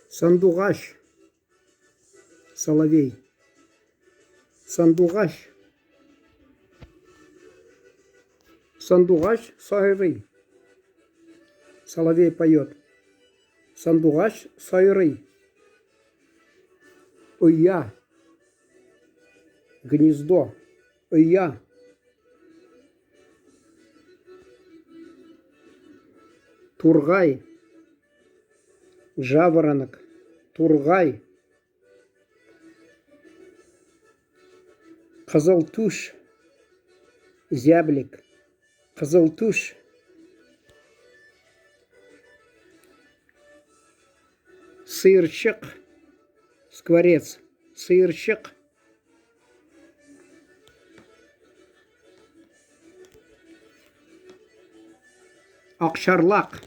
Сандугач. Соловей. Сандугач. Сандугач сайрый. Соловей поет. Сандугач сайрый. Оя. Гнездо. Оя. Тургай. Жаворонок. Тургай. Кызыл түш. Зяблик. Кызыл түш. Сыерчык. Скворец. Сыерчык. Акчарлак.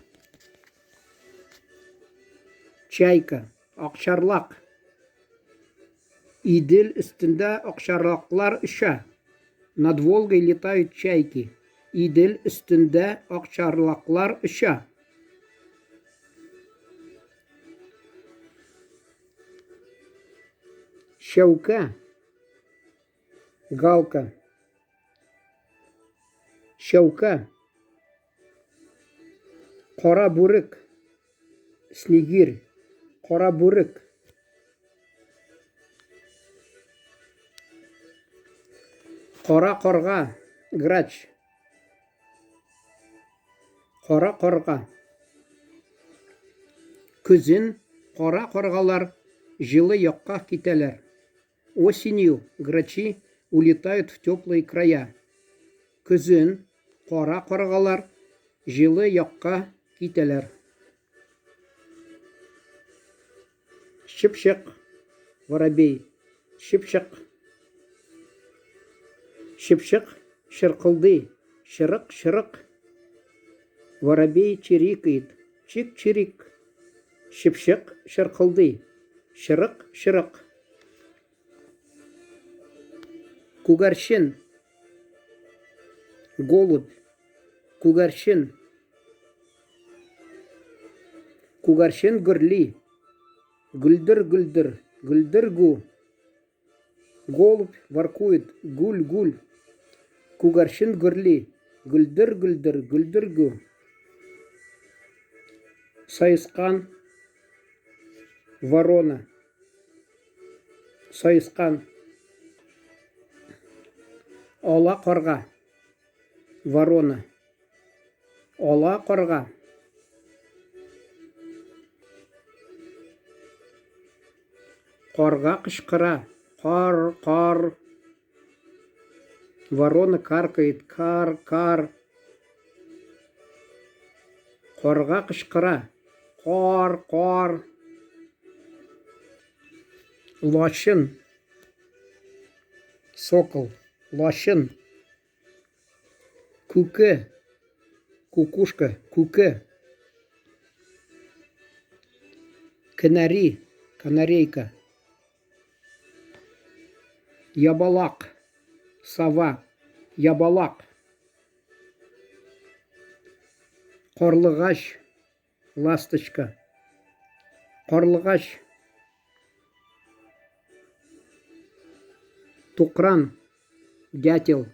Чайка. Акчарлак. Идел өстендә акчарлаклар оча. Над Волгой летают чайки. Идел өстендә акчарлаклар оча. Чәүкә. Галка. Чәүкә. Кара бүрек. Снегирь. Кара бүрек. Кара карга. Грач. Кара карга. Көзен кара каргалар җылы якка китәләр. Осенью грачи улетают в теплые края. Көзен кара каргалар җылы якка китәләр. Чыпчык, воробей, чыпчык. Чыпчык чыркылдый, чырык-чырык. Воробей чирикает, чик-чирик. Чыпчык чыркылдый, чырык-чырык. Күгәрчен, голубь, күгәрчен. Күгәрчен гөрли. Гөлдер-гөлдер, гөлдер-гү. Голубь воркует, гүл-гүл. Күгәрчен гөрли. Гөлдер-гөлдер, гөлдер-гү. Саескан, ворона. Саескан. Ала карга, ворона. Ала карга. Карга кычкыра. Кар, кар. Ворона каркает. Кар, кар. Карга кычкыра. Кар, кар. Лачын. Сокол. Лачын. Күке. Кукушка. Күке. Кенәри. Канарейка. Ябалак. Сова. Ябалак. Карлыгач. Ласточка. Карлыгач. Тукран. Дятел.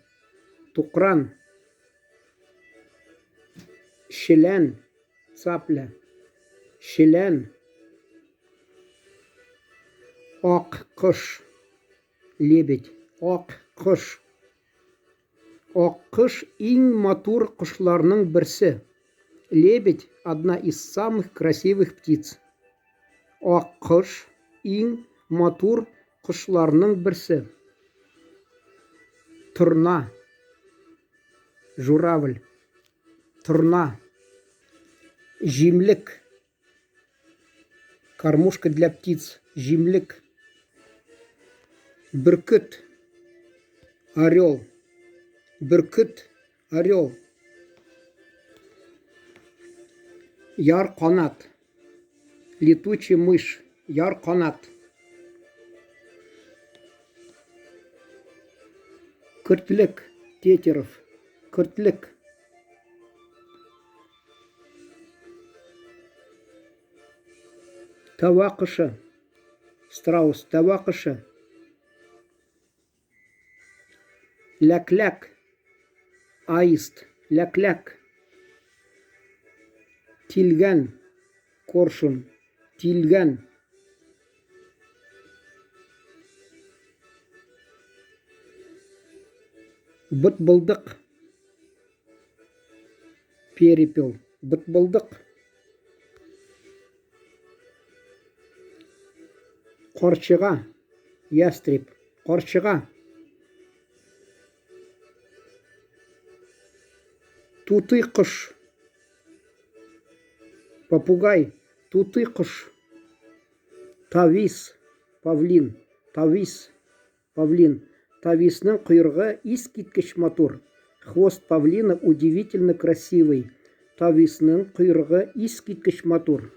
Тукран. Челән. Цапля. Челән. Ак кош. Лебедь. Ак кош. Аккош иң матур кошларның берсе. Лебедь одна из самых красивых птиц. Аккош иң матур кошларның берсе. Торна. Журавль. Торна. Җимлек. Кормушка для птиц. Җимлек. Бөркет. Орел. Бөркет. Орел. Яр канат. Летучий мышь. Яр канат. Көртлек. Тетеров. Көртлек. Тәвә кошы. Страус, тәвә кошы. Ләкләк. Аист, ләкләк. Тилгән, коршун, тилгән. Бытбылдык. Перепел. Бытбылдык. Карчыга. Ястреб. Карчыга. Тутый кош. Попугай. Тутый кош. Тавис. Павлин. Тавис. Павлин. Тависның койрыгы искиткеч матур. Хвост павлина удивительно красивый. Тависның койрыгы искиткеч матур.